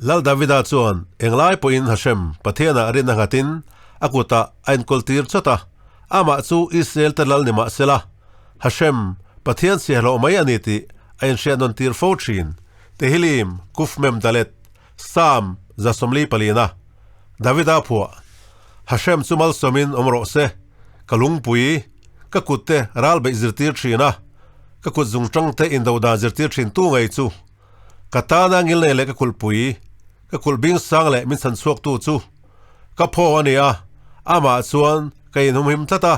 Lal Davida chuan englai pawhin Hashem, Pathianah rinna nghatin a kutah a inkawltir chawt a, amah chu Israel te lal ni mah sela, Hashem, Pathian siahhlawh mai a ni tih a inhriat nawn tir fo thin. Tehillim, Kuf Mem Dalet, Psalm 144. Davida phuah, Hashem chu malsawmin awm rawh se, ka lungpui, ka kut te ral beih zirtir thin a, ka kut zungtang te indo dan zirtir thin tu ngei chu. Ka tana ngilnei leh ka kulhpui, ka kulh bing sang leh min chhan chhuaktu chu ka phaw a ni a, amah chuan ka inhumhim tlat a,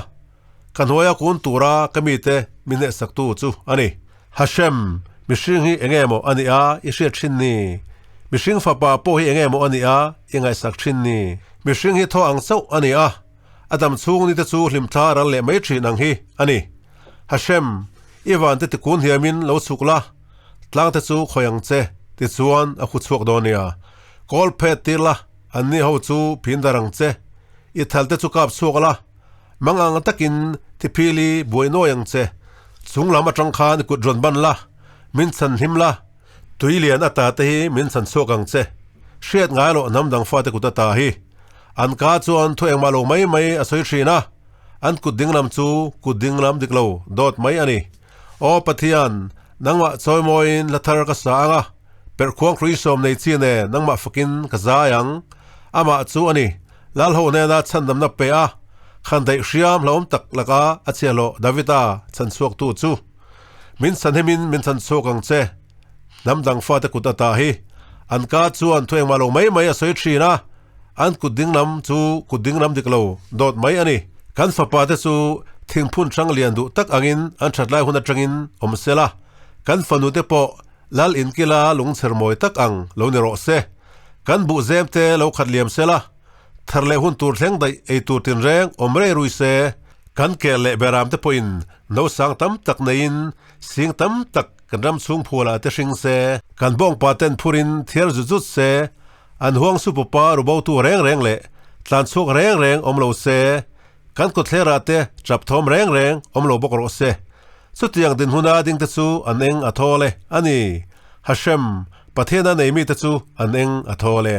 ka hnuaia kun tura ka mite min hnehsaktu chu a ni. Hashem, mihring hi enge maw a nih a i hriat thin ni? Mihring fapa pawh hi enge maw a nih a i ngaihsak thin ni? Mihring hi thaw ang chauh a ni a, a dam chhung nite chu hlimthla ral leh mai thin ang hi a ni. Hashem, i vante tikun hiamin lo chhuk la, Tlang te chu khawi ang che, tichuan a khu chhuak dawn nia. Kawl phet tir la, anni ho chu phin dar ang che. I thal te chu kap chhuak la, mang ang takin thiphili buai nuai ang che. Chung lam atang khan i kut rawn ban la, min chhan hlim la, tui lian ata te hi min chhan chhuak ang che. Hriat ngai loh hnam dang fate kut ata hi. An ka chuan thu engmah lo mai mai a sawi thin a, an kut dinglam chu kut dinglam dik lo dawt mai a ni. Aw Pathian, nangmah chawimawiin hla thar ka sa ang a, perhkhuang hrui sawm nei chi nen nangmah fakin ka zai ang. Amah chu a ni, Lalho hnena chhandamna pe a, khan daih hriam hlauhawm tak laka a chhiahhlawh Davida chhanchhuaktu chu. Min chhanhimin min chhanchhuak ang che, hnam dang fate kut ata hi. An ka chuan thu engmah lo mai mai a sawi thin a, An kut dinglam chu kut dinglam dik lo dawt mai a ni. Kan fapa te chu thingphun hrang lian duh tak angin an that lai hun atangin awm se la, kan fanu te pawh lal inkila lungchher mawi tak ang lo ni rawh se. Kan buhzem te lo khat liam se la, thar leh hun tur thleng daih ei tur tinreng awm rei rui se. Kan kel leh beram te pawhin nausang tam tak neiin sing tam tak kan ram chhung phualah te hring se. Kan bawngpa ten phurin thiar zut zut se, An huang su pupa rubotu reng reng leh tlan chhuak reng reng awm lo se, kan kawtthlerah te chap thawm reng reng awm lo bawk rawh se. Chutiang dinhmuna ding te chu an eng a thawl e, a ni. Hashem, Pathiana nei mite chu an eng a thawl e.